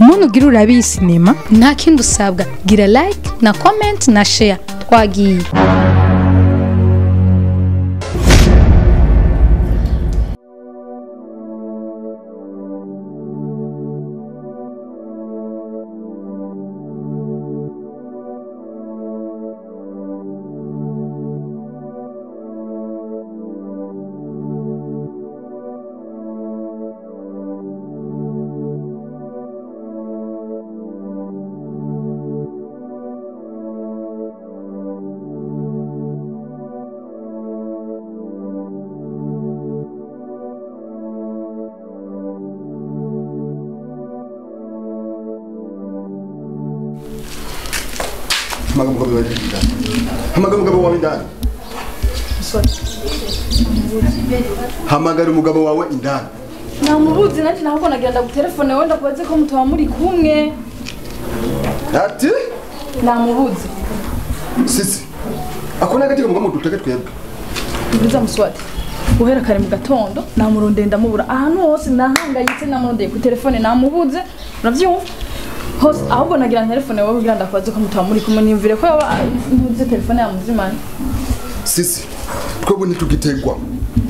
Muntu ugira urabe sinema nta kindi usabwa, gira like na comment na share. Twagiye. Hamagara umugabo wawe indani. Namubuzi nanje nahubwo nagira ndagutelefone wenda kubaze ko mutaba muri kumwe. Ati? Namubuzi. Sisi. Akona gatike mugabo duteke twebwe. Biza Muswati. Uhera kare mu gatondo namurondeye ndamubura ahantu hose nahangayitse namurondeye ku telefone namubuze. Uravyumva? Hose ahubwo nagira telefone wowe kugira ndakubaze ko mutaba muri kumwe nimvire ko yaba ntuze telefone ya muzimana. Sisi. Twebwe ntitugitegwa.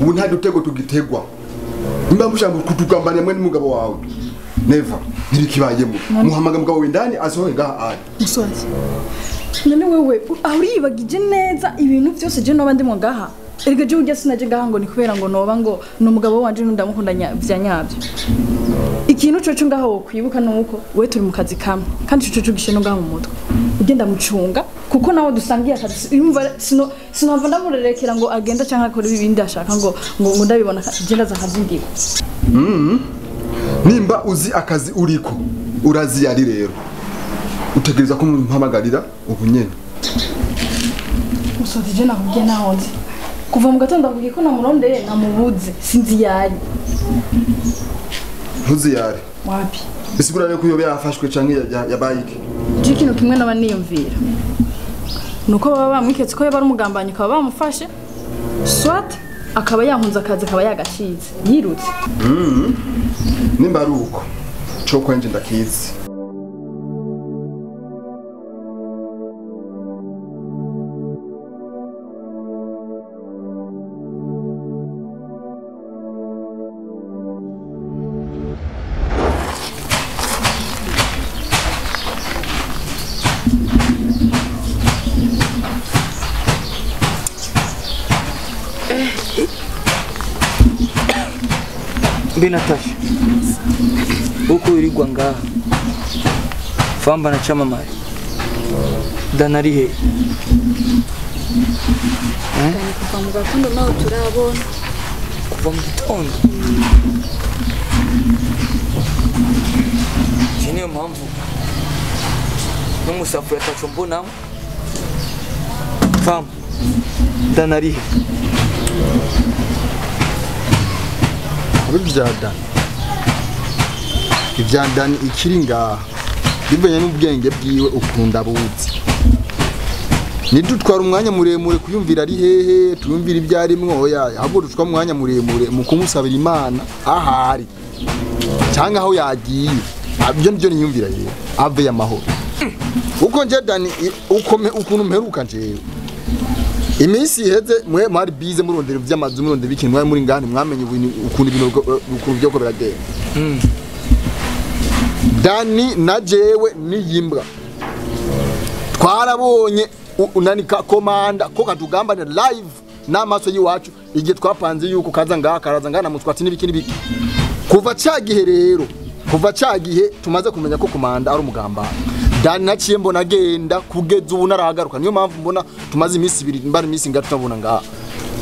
Ubu nta dutego tugitegwa. Nimba mushaka kutugambana mwe n'umugabo wawe. Never. Ntibikibayemo. Muhamaga mugabo w'indani asohoye ngaha ari. Muswati. None wewe aho uribagije neza ibintu byose je noba ndimo ngaha. Erega je urya sinaje ngaha ngo ni kubera ngo noba ngo ni umugabo wanje ndamukunda vya nyabyo. Ikintu coco ngaho wokwibuka nuko we turi mu kazi kamwe kandi coco gishe no ngaho mu mutwe. Ugenda mucunga kuko nawe dusangiye akazi yumva sinova ndamurerekera ngo agenda canka akora ibindi ashaka ngo ngo ndabibona je ndaza akazindigo. Nimba uzi akazi uriko urazi yari rero utegereza ko mumpamagarira ubu nyene. Muswati je nakubwiye naho nzi kuva mu gatondo akubwiye ko namurondeye namubuze sinzi yari. Ntuzi yari wapi? Bisigura rero ko yobe yafashwe canke yabayike. Je ikintu kimwe naba niyumvira nuko baba bamwiketse ko yaba ari umugambanyi akaba bamufashe swat akaba yahunze akazi akaba yagacitse yirutse. Nimba ari uko cyo kwenje ndakizi. Mbe Natasha, uko wirirwa ngaha famba na chamamare Dana ari he? Kuva mu gatondo nawe turabona. Kuva mu gitondo? Iki niyo mpamvu n'umusafuriya ataco mbonamo. Famba, Dana ari he? Ibya Dani ikiri ngaha bivanye n'ubwenge bwiwe ukunda buzi. Nidutwara umwanya muremure kuyumvira ari hehe tuyumvira ibyo arimwo oya, ahubwo dutwara umwanya muremure mu kumusabira Imana ahari cyangwa aho yagiye. Ibyo nibyo niyumvira rero ave y'amahoro. Uko nje Dani ukuntu mperuka njewe iminsi iheze mwe mwari bize murondera ivy'amazu murondera ibiki mwari muri ngani mwamenye ukuntu ibintu ukuntu byo ko biragenda. Dani na jewe niyimbwa twarabonye unani ka komanda ko katugambana live n'amaso yiwacu igihe twapanze yuko kaza ngaha karaza ngana mutwatsi n'ibiki n'ibiki. Kuva ca gihe rero kuva ca gihe tumaze kumenya ko komanda ari umugambana. Dani naciye mbona agenda kugeza ubu narahagaruka, niyo mpamvu mbona tumaze iminsi ibiri mbara iminsi ngatu tabona ngaha.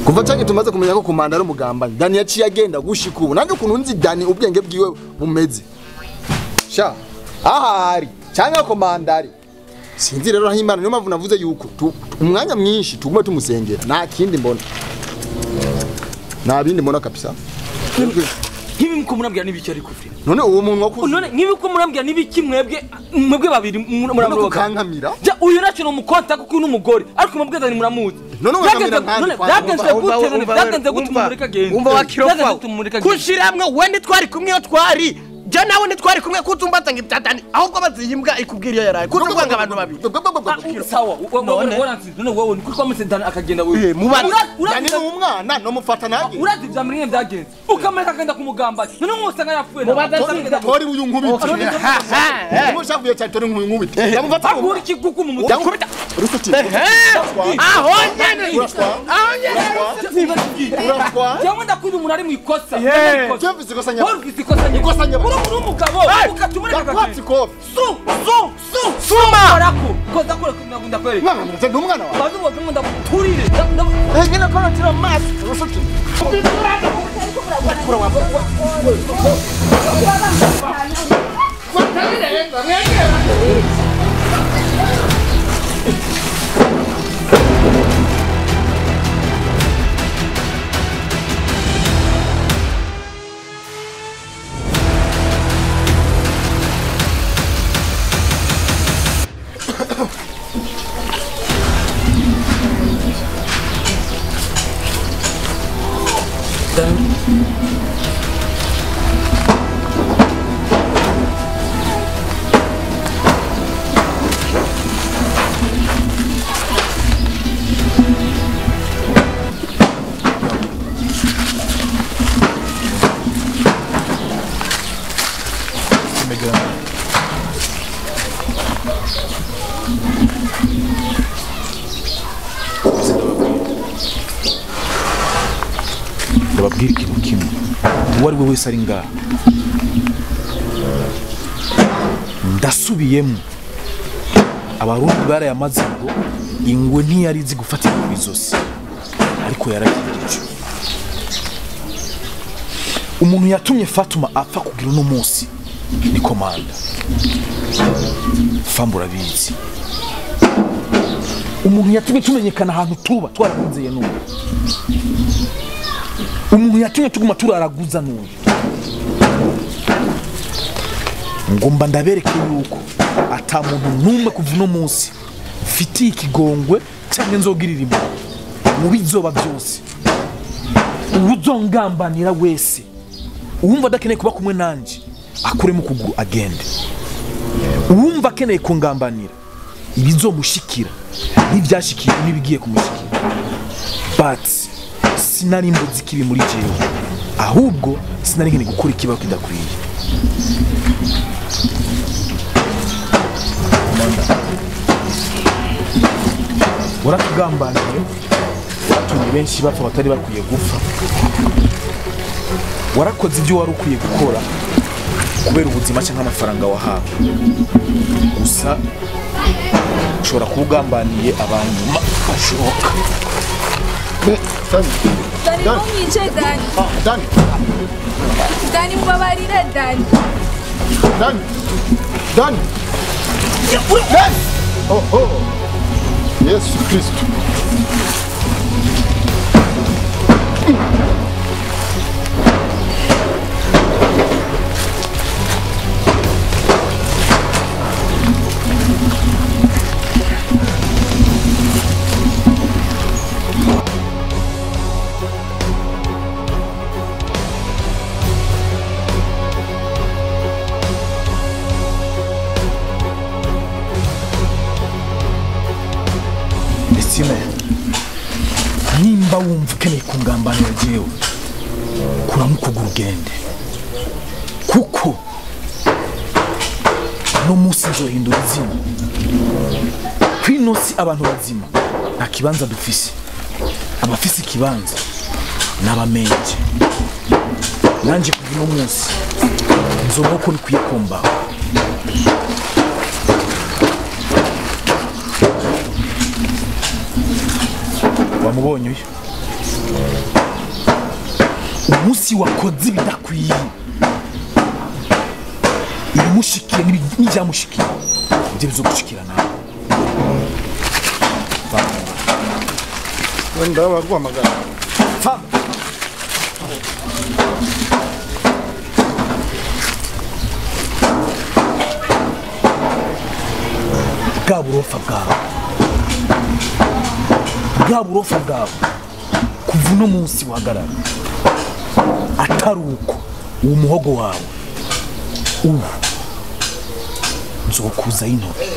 Kuva canke tumaze kumenya ko komanda ari umugambanyi Dani yaciye agenda gushika ubu. Nange ukuntu nzi Dani ubwenge bwiwe bumeze sha ahari cyangwa komanda ari sinzi rero aho Imana, niyo mpamvu navuze yuko umwanya mwinshi tugume tumusengera nta kindi mbona nta bindi mbona kabisa. Nkibi mko murambwira n'ibiki ari kufri. None uwo muntu wakuze. None nkibi ko murambwira n'ibiki mwebwe mwebwe babiri muramuroga. Kankamira. Ja uyu nacho no mukonta kuko n'umugore ariko mwebwe Dani muramuzi. None wakamira nkandi. Byagenze gute? Byagenze gute mumureka agende. Umva wa kirofa. Kushiramwe wende twari kumwe yo twari. Je nawe ntitwari kumwe kuzumbaza ngo ibya Dani ahubwo baziye imbwa ikubwira iyo yaraye kuzuvuga ngo abantu babiri. Sawa waransinze none wowe niko twamutse Dani akagenda wewe. Dani ni umwana no mufata nanjye. Urazi ibya mbere byagenze. Ukamureka akagenda kumugamba. None mwosanga yapfuye. Tori uyu nkubite. Umushavuye cyane tori nkubite. Ndamufata. Akura ikigugu mu mutwe. Ndamukubita. Rusuti. Aho nyene. Aho nyene. Cyangwa ndakunda umuntu ari mu ikosa. Cyumvise ikosa nyabwo. Wumvise ikosa nyabwo. Ikosa nyabwo. Uri umugabo ukatumureka akagenda. Su su su suma. Barako. Koza kora ndakunda kweli. Mwana ndi umwana wawe. Bazi ngo ndaguturire. Nyine ko natira maso. Rusuti. Ndababwira ikintu kimwe, uwo ari we wese ari ngaha ndasubiyemo, abarundi barayamaze ngo ingwe ntiyari izi gufatira ku izosi ariko yaragirije. Umuntu yatumye Fatuma apfa kugira uno munsi ni komanda Famba, urabizi. Umuntu yatumye tumenyekana ahantu tuba twaramwizeye n'ubu. Umuntu yatumye tuguma turaraguza n'uyu. Ngomba ndabereke yuko ata muntu n'umwe kuva uno munsi mfitiye ikigongwe cyangwa nzogirira impuhwe mu bizoba byose. Uwuzongambanira wese uwumva adakeneye kuba kumwe nanje akuremo ukuguru agende. Uwumva akeneye kungambanira ibizomushikira n'ibyashikiye n'ibigiye kumushikira. But sinari mbuzi kibi muri jewe, ahubwo sinari nkeneye gukora ikibaho kidakwiye. Waratugambaniye, waratumye benshi bapfa batari bakwiye gupfa, warakoze ibyo wari ukwiye gukora kubera ubuzima cyangwa amafaranga wahawe. Gusa ushobora kuba ugambaniye abanyuma bashoboka. Dani ntumwice Dani. Dani. Dani mubabarire Dani. Dani. Dani. Dani. Oh oh. Yesu Kristo. Nimba wumva ukeneye kungambanira jewe kuramo ukuguru ugende, kuko no munsi nzohindura izina. Kwino si abantu bazima nta kibanza dufise, abafise ikibanza n'abamenje. Nanje kuva uno munsi nzoba uko bikwiye kumbaho. Wamubonye uyu umunsi wakoze ibidakwiye, ibimushikiye n'ibyamushikiye ibyo bizogushikira nawe. Wenda baguhamagara. Famba. Bwa burofa bwawe, bwa burofa bwawe kuva uno munsi wahagarara, atari uko uwo muhogo wawe Ubu nzokuza intoki.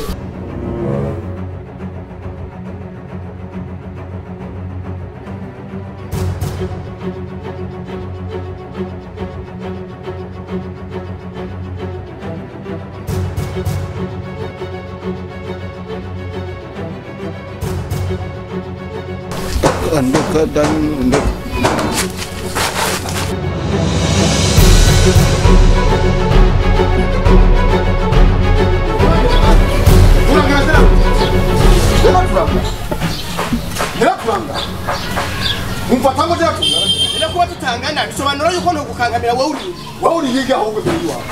Ndeka Dani, ndeka. Nirakuranga. Umfatango jakuranga. Nirakuba tutangana bisobanura yuko ntugukangamira wowe uri. Wowe uri higa ahubwo biri wawe.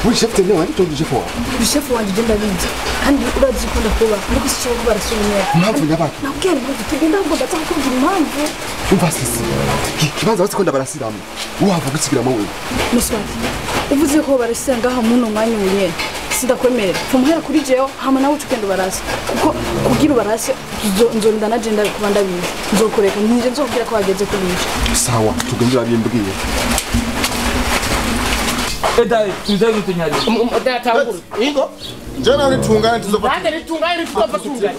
Oui, chef tenez, on est chef wawe. Chef wanjye ugenda bizi kandi urazi ko ndakuba ariko sinshaka ko barasubira. Impamvu nyabaki. Nakubwira impamvu tugenda ahubwo ndaza kukubwira impamvu. Umva sisi. Kibanza batse ko ndabarasiramo. Wahava gusigiramo wewe. Muswati. Uvuze ko barasira ngaha muno mwanya ubunyene. Sindakwemerera. Fumuhera kuri jewe hama nawe ucugenda ubarase. Kuko kugira ubarase nzorinda na je ndabikuba ndabizi. Nzokureka nije nzokubwira ko bageze kubica. Sawa, tugende urabimbwiye. Jana nitungane tuzova. Nande nitungane tuzova tungane.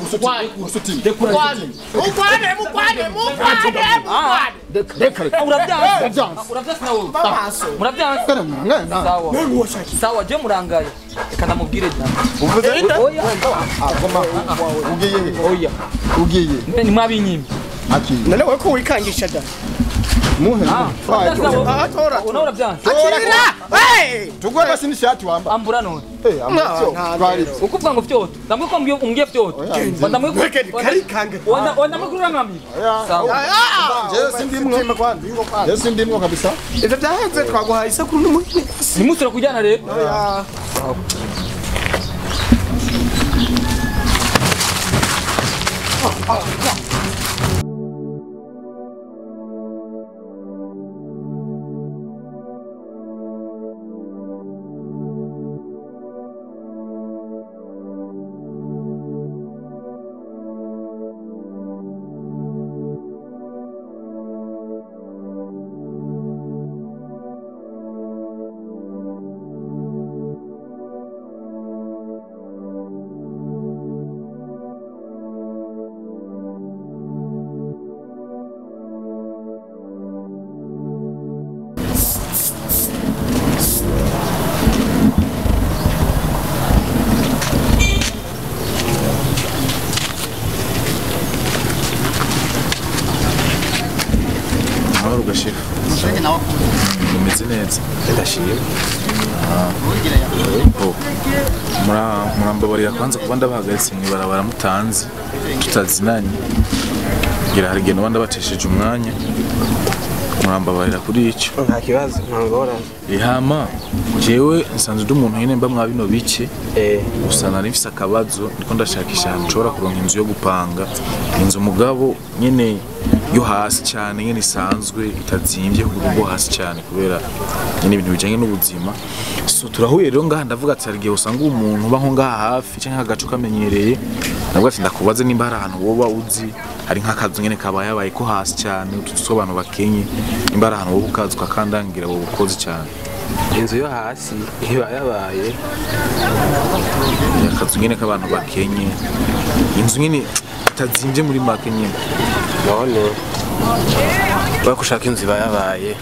Ukwane mukwane mukwane mukwane. Reka. Uravyanse. Uravyanse nawe. Uravyanse. Sawa. Sawa je murangaye. Reka ndamubwire da. Uvuze oya. Agoma ugiye he? Oya. Ugiye. Ni mwabinyimye. Aki. None wewe ko wikangisha da. Muhe. Tora. Uravyanse. Akira. Hey! Tugwe basi ni shati wamba. Ambura none. Eh, ambura. Twari. Ukuvuga ngo vyoto. Ndamwe ko ngiye vyoto. Ndamwe karikange. Ndamwe kurangamira. Sawa. Je sindimwe. Je sindimwe kabisa. Ivyo byaheze twaguhaye isakuru n'umuhini. Nimusura kujyana rero. Oya. Umeze neza ndashimye. Murambabarira kwanza kuba ndabahagaritse mw'ibarabara mutanzi tutazinanye, ngira hari igihe noba ndabatesheje umwanya, murambabarira kuri icyo. Nta kibazo, nta ngorane. Ihama jewe nsanzwe ndi umuntu nyine mba mwa bino bice, gusa nari mfise akabazo, ndiko ndashakisha ahantu nshobora kuronka inzu yo gupanga, inzu mugabo nyene yo hasi cyane nyene isanzwe itazimbye ku rwo hasi cyane kubera nyene ibintu bijanye n'ubuzima. So turahuye rero ngaha ndavuga ati hari igihe usanga umuntu uba nko ngaha hafi canke agace kamenyereye, ndavuga ati ndakubaze nimba hari ahantu woba uzi hari nk'akazu nyene kabayabaye ko hasi cyane utuzu tw'abantu bakenye, nimba hari ahantu woba ukazi ukakandangira woba ukoze cyane. Inzu yo hasi ntibayabaye akazu nyene k'abantu bakenye, inzu nyene itazimbye muri make nyene. None bakushaka inzu ibayabaye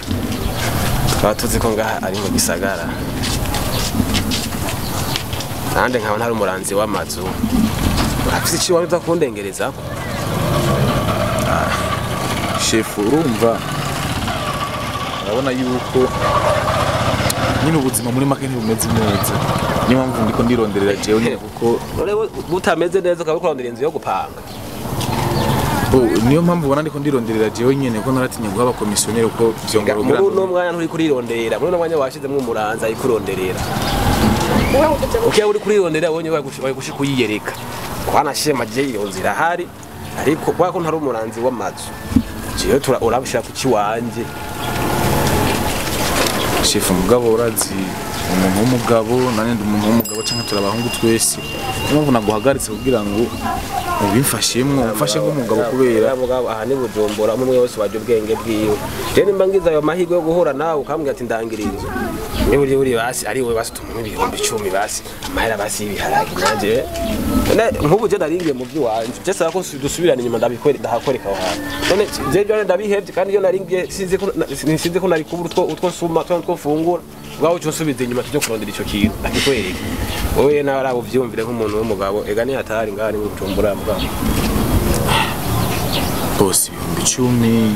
tukaba tuzi ko ngaha ari mu gisagara, nande nkaba ntari umuranzi w'amazu, urafise ico wari uza kundengerezako? Shefu urumva urabona yuko nyine ubuzima muri make ntibumeze neza, niyo mpamvu ndiko ndironderera jewe nyine kuko butameze neza ukaba ukurondera inzu yo gupanga. Niyo mpamvu ubona ndiko ndironderera jewe nyene ko naratinya guha abakomisiyoneri uko vyongera muri uno mwanya nturi kurironderera, muri uno mwanya washizemwo umuranza ayikuronderera. Ukiya uri kurironderera wonye wagushika uyiyereka. Kwanashema je iyo nzira hari ariko kwa ko ntari umuranzi w'amazu. Jewe urabishira ku kiwanje. Chef mugabo urazi umuntu w'umugabo nane ndi umuntu w'umugabo canke turabahungu twese. Niyo mpamvu naguhagaritse kugira ngo ubimfashemwo umfashe nk'umugabo kubera mugabo aha ni Bujumbura umwe wese waje ubwenge bwiwe. Je nimba ngize ayo mahirwe yo guhura nawe ukambwira ati ndangira inzu. Niba uri basi ari we basi tumuhe 10,000 basi amahera basi y'ibiharage nanje. Nkubu je naringiye mu by'iwanje. Je saba ko dusubirana inyuma ndabikwereka ndahakwereka aho hantu. None je byo ndabihevye kandi iyo naringiye sinzi ko nari kubura utwo nsuma utwo mfungura. Ubwaho cyo nsubize inyuma tujye kurondera ico kintu ndakikwereka. Wowe nawe arabo vyumvire nk'umuntu w'umugabo ega ni hatari ngari mu Bujumbura mugabo. Bose 10,000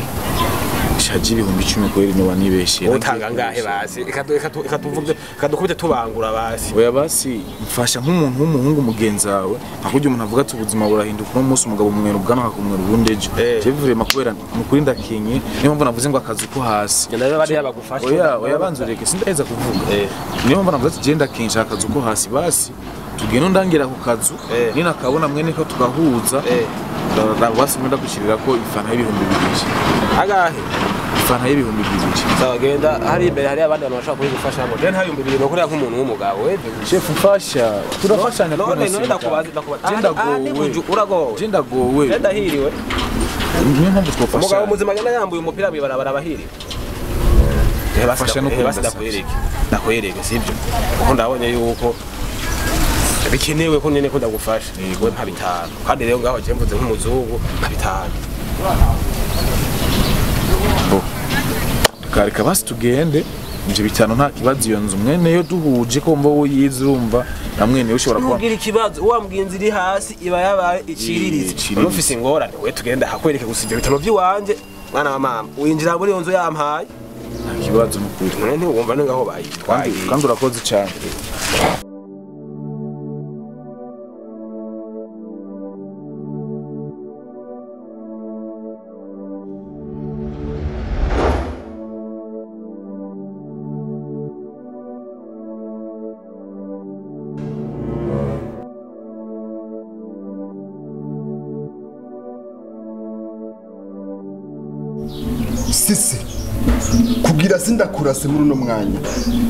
shaji 10,000 kweri no banibeshe. Utanga ngahe basi reka tuvuge kadukubite tubangura basi. Oya basi mfasha nk'umuntu w'umuhungu mugenzi wawe akujya umuntu avuga ati ubuzima burahinduka uno munsi umugabo umwera ubwanwa akumwera ubundi ejo. Je vraiment kubera nukuri ndakinye niyo mpamvu navuze ngo akazu ko hasi. Ndabe bari yabagufasha. Oya banzureke sindaheza kuvuga. Niyo mpamvu navuze ati je ndakinye nshaka akazu ko hasi basi tugenda ndangira ku kazu nina kabona mwene ko tugahuza. Basi mwenda gushirira ko ifana y'2,000. Agahe ifana y'2,000. Sawa genda hari imbere hari abandi bantu bashaka kubigufasha ngo je nta 2,000 no kuriya nk'umuntu w'umugabo we. Chef mfasha turafashanya none ndakubaza ndakubaza. Uragowe. Je ndagowe. Je ndahiriwe. Niyo mpamvu twofasha. Umugabo muzima agenda yambuye umupira bibarabara abahiriwe. Fasha no basi ndakwereke sivyo kuko ndabonye yuko bikenewe ko nyene ko ndagufasha we mpa 5 kandi rero ngaho je mvuze nk'umuzungu mpa 5. Kareka basi tugende ivyo 5 nta kibazo iyo nzu mwene yo duhuje ko mva wo yize urumva na mwene yo ushobora kuba ntugira ikibazo wambwiye inzu iri hasi iba yabaye iciriritse ufise ingorane we tugenda hakwereke gusa ivyo 5 by'iwanje mwana wa mama winjira muri iyo nzu yampaye nta kibazo nukuri none ntiwumva ngaho bayitwaye kandi urakoze cyane. Sisi kugira sindakurase muri uno mwanya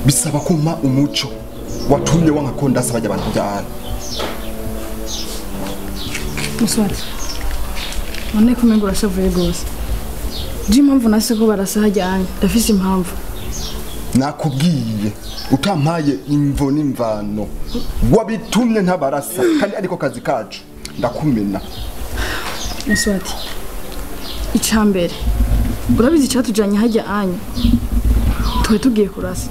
bisaba kumpa umuco watumye wankakonda asabajya abantu byana. Muswati none kumengo urashavuye gose. Je impamvu nase ko barasahajyanye ndafise impamvu. Nakubwiye utampaye imvo n'imvano wabitumye ntabarasa kandi ariko kazi kacu ndakumena. Muswati icambere urabizi cyatujanye hajya anya twe tugiye kurasa.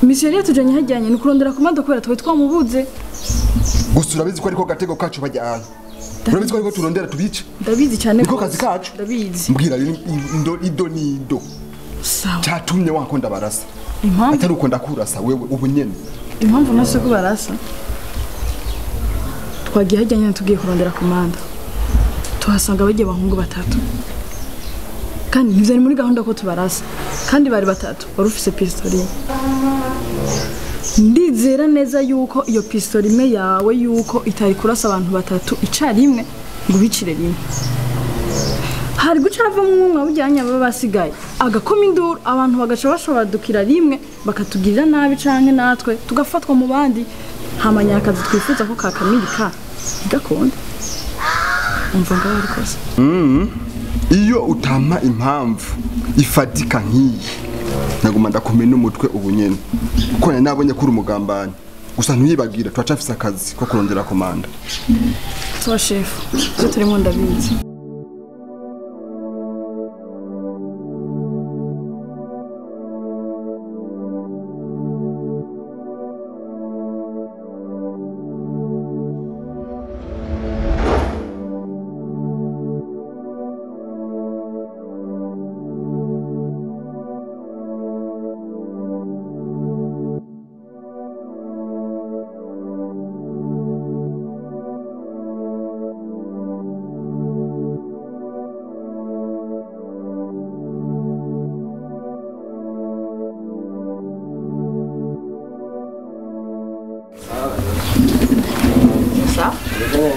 Mission yatujanye hajyanye ni kurondera komando kubera twe twamubuze. Gusa urabizi ko ariko gatego kacu bajya anya. Urabizi ko ariko turondera tubice. Ndabizi cyane niko kazi kacu. Ndabizi. Mbwira indo ido nido. Sawa. Cyatumye wankonda barasa. Impamvu atari uko ndakurasa wewe ubu nyene. Impamvu nase ko barasa. Twagiye hajyanye tugiye kurondera komando. Tuhasanga bagiye bahungu batatu. Kandi ntivyari muri gahunda ko tubarasa. Kandi bari batatu wari ufise pistoli. Ndizera neza yuko iyo pistoli imwe yawe yuko itari kurasa abantu batatu icarimwe ngo bicire rimwe. Hari guca havamwo umwe bujyanye aba basigaye agakoma induru abantu bagaca bashobora dukira rimwe bakatugirira nabi canke natwe tugafatwa mu bandi hamanya akazi twifuza ko kakamirika gakonda. Umva ngaho ariko se. Iyo utampa impamvu ifatika nkiyi naguma ndakumena umutwe ubu nyene kuko nari nabonye kuri umugambanye gusa ntuyibagira twacafise akazi ko kurondera komanda. So chef, cyo turimo ndabizi.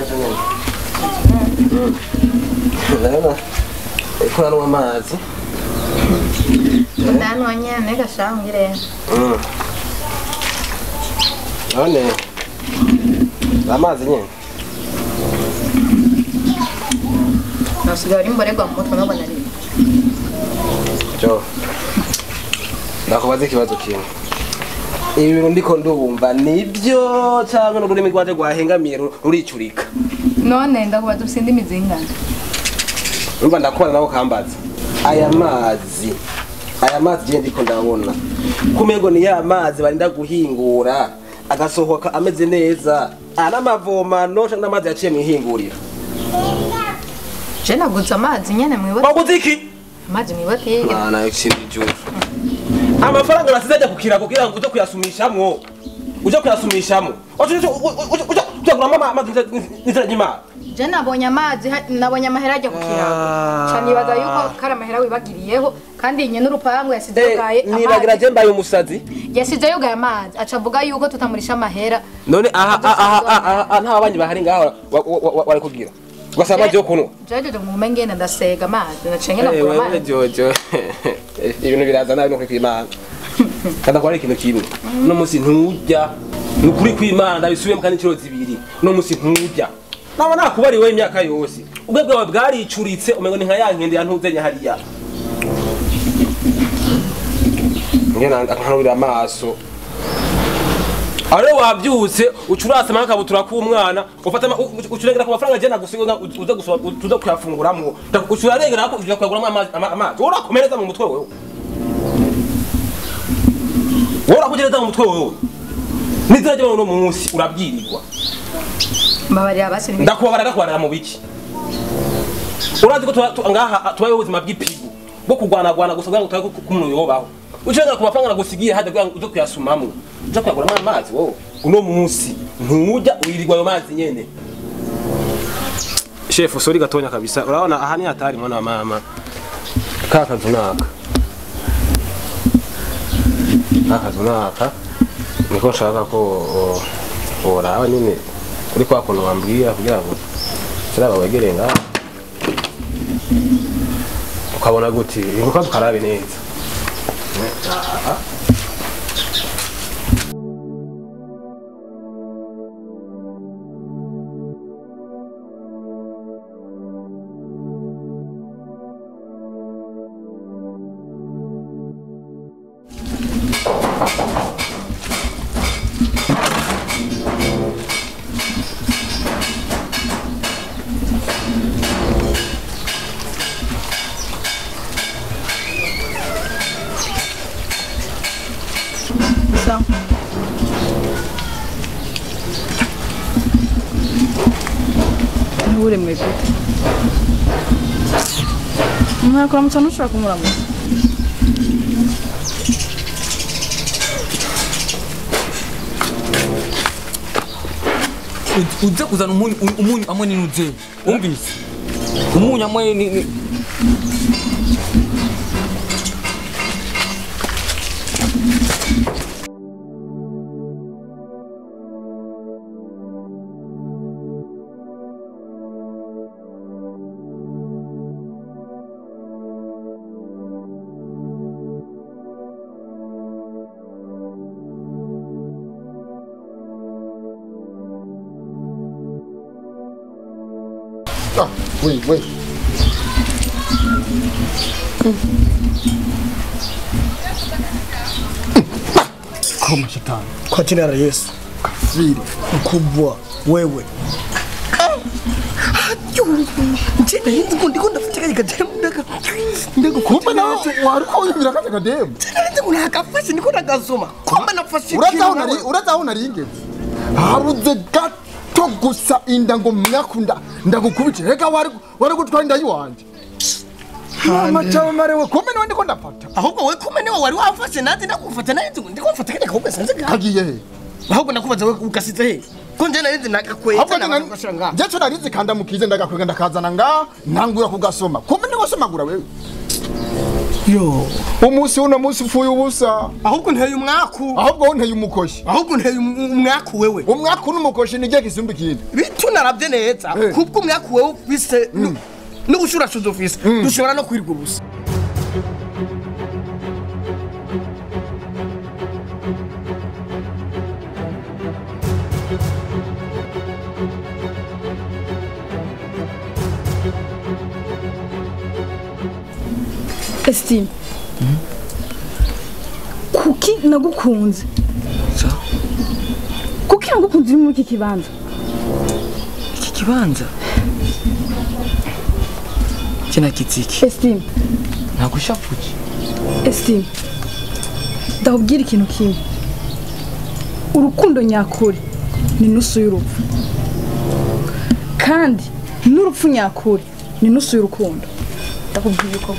Sawa. Ndabona uriko uranywa amazi. Ndanywa nyene gasha ngire. None amazi nyene. Nasigaye imborerwa mu mutwe nabona ari. Jo. Ndakubaza ikibazo kimwe. Ibi bintu ndiko ndumva nibyo cyangwa n'ururimi rwanje rwahengamiye ruricurika. None ndakubaza ufise indimi zingana. Urumva ndakubona nawe kambaza. Aya mazi je ndiko ndabona. Kumengo ni ya mazi barinda guhingura agasohoka ameze neza. Ana amavomano cyangwa amazi yaciye mu ihinguriro. Je naguze amazi nyene mwibote. Waguze iki? Amazi mwibote. Mana y'ikindi. Amafaranga nasize ajya kukirago kugira ngo uze kuyasumishamwo. Uje kuyasumishamwo. Uje kugura amazi n'inzira nyima. Je nabonye amazi nabonye amahera ajya kukirago. Canibaza yuko kari amahera wibagiriyeho kandi nye n'urupangu yasize yugaye amazi. Nibagira je mbaye umusazi. Yasize yugaye amazi aca avuga yuko tutamurisha amahera. None aha aha aha nta banyi bahari ngaho wari kugira. Ugasaba amazi yo kunywa. Jeje mu ngene ndasega amazi nacenye nakura amazi. Jojo. Ibintu biraza nabi no kwimana. Kandi akora ikintu kimwe. No musi ntujya. Nukuri kwimana ndabisubiyemo kandi inshuro zibiri. No musi ntujya. Naba nakubariwe imyaka yose. Ubwe bwawe bwaricuritse umengo ni nka yankende yantuzenya hariya. Ngena akanurira amaso. Are wabyutse ucurasa makabutura k'umwana ufata ucurengera ku mafaranga jena gusiga uza gusaba tuza kuyafunguramwo ucurarengera ko uja kuyaguramwo amazi urakomereza mu mutwe wewe urakugereza mu mutwe wewe nizajya no munsi urabyirirwa mbabarira basi ndakubabara ndakubara mu biki urazi ko ngaha tubaye ubuzima bw'ipigo bwo kugwanagwana gusa kugira ngo tutaye kumuntu yobaho ucurengera ku mafaranga nagusigiye hada kugira ngo uze kuyasumamwo uja kuyaguramo amazi wowe uno munsi ntujya wirirwa ayo mazi nyene. Chef sorry gatonya kabisa urabona aha ni hatari mwana wa mama kakazu naka kakazu naka niko nshaka ko oraba nyene kuri kwa kuntu wambwira kugira ngo kiraba wegereye ngaho ukabona guti inguka tukarabe neza. Nturemwe gute? Mwakuramutsa ntushobora kumuramutsa. Uze kuzana umunyu amwe n'intuze umvise umunyu amwe ni Ah, oui, oui. Koma shetani. Kwa jina la Yesu. Kafiri mkubwa wewe. Kumbe nawe wariko wiyumvira kaje kademu. Niko niko nagasoma. Kumbe nafashe. Uraza aho nari ingeze. Habuze gato gusa inda ngo myakunda ndagukubite. Reka wari gutwara inda yiwanje. Mama chawe marewe kumbe niwe ndiko ndafata. Ahubwo we kumbe niwe wari wafashe nanze ndakufata nanze ndiko mfata kende ahubwo sanze kagiye he. Ahubwo nakubaza we ugasize he. Ko nje narizi nakakweta nagashira nga. Nje narizi kanda mukize ndagakwega ndakazana nga ntangura kugasoma. Kumbe niwe wasomagura wewe. Yo, umunsi uno munsi upfuye ubusa. Ahubwo nteye umwaku. Ahubwo nteye umukoshi. Ahubwo nteye umwaku wewe. Umwaku n'umukoshi ni giye gisumba ikindi. Bitu narabye neza. Kubwo umwaku wewe ufise n'ubushurashuzo ufise dushobora no kwirwa ubusa. Estime. Kuki nagukunze? Kuki nagukunze muri iki kibanza? Iki kibanza? Kina kitiki. Estime. Nagushafuki. Estime. Ndakubwira ikintu kimwe. Urukundo nyakuri ni nusu y'urupfu. Kandi n'urupfu nyakuri ni nusu y'urukundo. Ndakubwira uko.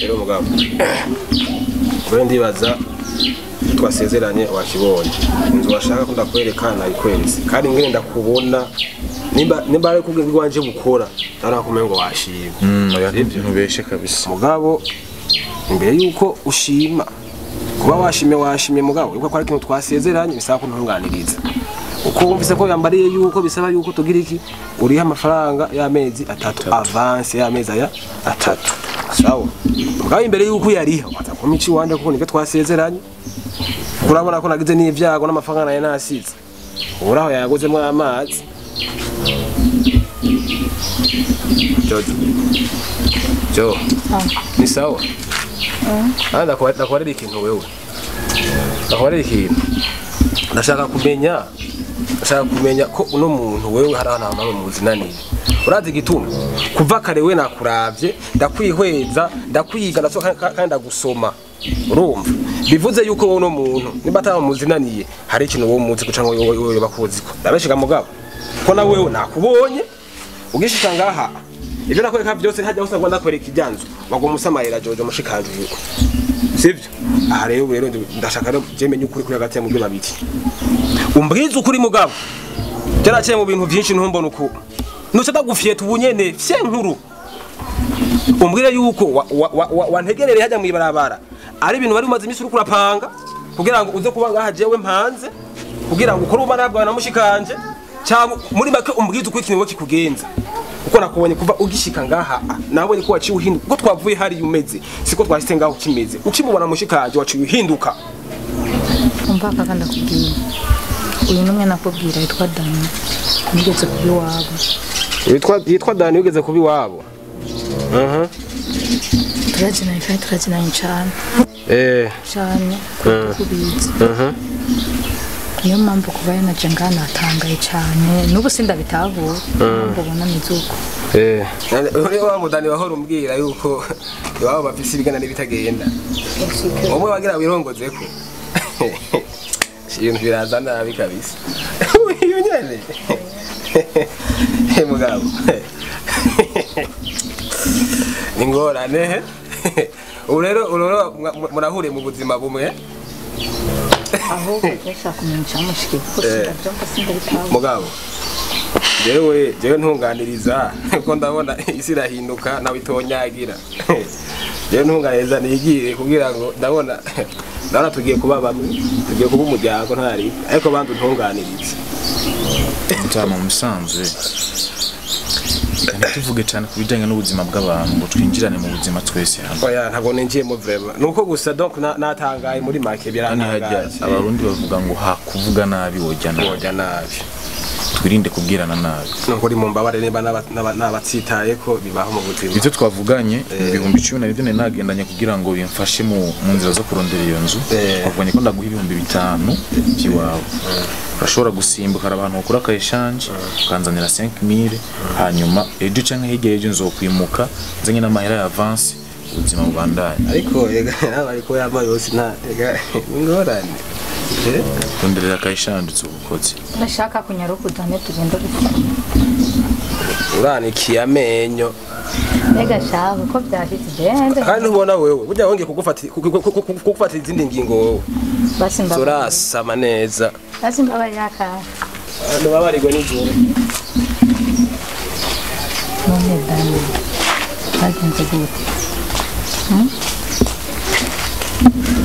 Rero mugabo wewe ndibaza twasezeranye wakibonye inzu washaka ko ndakwereka nayikweretse kandi ngene ndakubona nimba ari kubwe rwanje bukora narakumenya ngo washima. Oya ntubeshe kabisa mugabo imbere yuko ushima kuba washimye mugabo yuko ari kintu twasezeranye bisaba ko ntunganiriza uko wumvise ko yambariye yuko bisaba yuko tugira iki uriha amafaranga y'amezi atatu avance y'amezi aya atatu. Sawa. Mugabo imbere yuko yariho atakomici mici wanje kuko nibyo twasezeranye. Kurabona ko nagize n'ivyago n'amafaranga naye nasize. Uraho yagozemo amazi. Jojo. Jo. Ni sawa. Ah, ndakwarira ikintu wewe. Ndakwarira ikintu. Ndashaka kumenya ko uno muntu wewe hari ahantu hamwe muzinaniye. Urazi igituma kuva kare we nakuravye ndakwihweza ndakwiga ndasoka kandi ndagusoma urumva bivuze yuko wowe no muntu nimba atamuzinaniye hari ikintu wowe muzi guca ngo wowe bakuzi ko ndabeshiga mugabo ko na wewe nakubonye ugishika ngaha ibyo nakwereka byose hajya usangwa ndakwereka ibyanzu bagoma usamarira Jojo mushikanje yuko sivyo. Aha rero ndashaka rero je menye ukuri kuri hagati ya mubyo babiri umbwize ukuri mugabo byaraciye mu bintu byinshi ntumbona uko nuca ndagufyeta ubunyene fye nkuru umbwire yuko wantegerereye hajya mwibarabara ari ibintu bari umaze iminsi uriko urapanga kugira ngo uze kuba ngaha jewe mpanze kugira ngo ukore ubara bwawe na mushikanje cyangwa muri make umbwize uko ikintu kikugenza kuko nakubonye kuva ugishika ngaha nabonye ko waciye uhinduka kuko twavuye hari umeze siko twashitse ngaho kimeze ukimubona mushikanje waciye uhinduka. Umva kaka ndakubwira uyu numwe nakubwira yitwa Dani nigeze kubi wabo yitwa Dani ugeze kubi wabo. Turazinanye cyane. Cyane kubizi. Niyo mpamvu kuba yanaje ngaha natangaye cyane n'ubu sindabitahura mbona mizuko. Uri wa mudani wahora umbwira yuko iwabo bafise ibigana n'ibitagenda. Umwe wagira wirongozeko. Ibintu biraza nabi kabisa. Uyu nyene. Mugabo. Ingorane. Ubu rero murahuriye mu buzima bumwe. Ahubwo ndashaka kumenya icyamushyikiye kuko sindabyumva sindabitahura. Mugabo. Jewe ntunganiriza kuko ndabona isi irahinduka nawe itonyagira. Jewe ntunganiriza nigire kugira ngo ndabona tugiye kuba bamwe tugiye kuba umuryango ntari ariko bandu ntunganiriza. Mutama musanzwe tuvuge cyane ku bijyanye n'ubuzima bw'abantu ngo twinjirane mu buzima twese hano. Oya ntabwo ninjiye mu vraiment nuko gusa donc natangaye muri make birantangaye. Abarundi bavuga ngo ha kuvuga nabi wojya nabi. Wojya nabi. Twirinde kubwirana nabi. Nuko uri mu mbabare niba nabatsitaye ko bibaho mu buzima. Ibyo twavuganye 10,000 nabyo nari nagendanye kugira ngo bimfashe mu nzira zo kurondera iyo nzu. Twavuganye ko ndaguha 5,000 by'iwawe. Urashobora gusimbuka abantu bakora ka exchange ukanzanira 5000, hanyuma ejo canke hirya y'ejo nzokwimuka nzanye n'amahera ya avance, ubuzima bubandanye. Ariko ega ariko yama yose nta ega ingorane. Ronderera ka exchange uzobukoze. Ndashaka kunyaruka udane tugenda gukora. Uranikiye amenyo. Mbega shaho ko byashitse gende. Kandi ubona wewe burya wongeye kugufata izindi ngingo wowe. Basi mbabarira. Turasama neza. Basi mbabarira ka. Abantu babarirwa nijoro. None Dani, byagenze gute?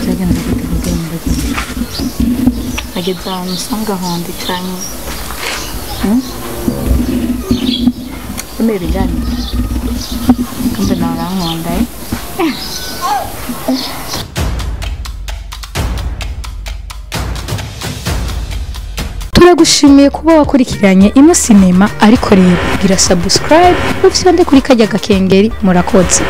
Byagenze gute kugira ngo bagende? Ageze ahantu usanga ahondi cyane. Kumbe ibiganiro. Kumbe nawe urankunda, eh? Turagushimiye kuba wakurikiranye ino sinema, ariko rero gira subscribe ufyonde kuri kajya gakengeri. Murakoze.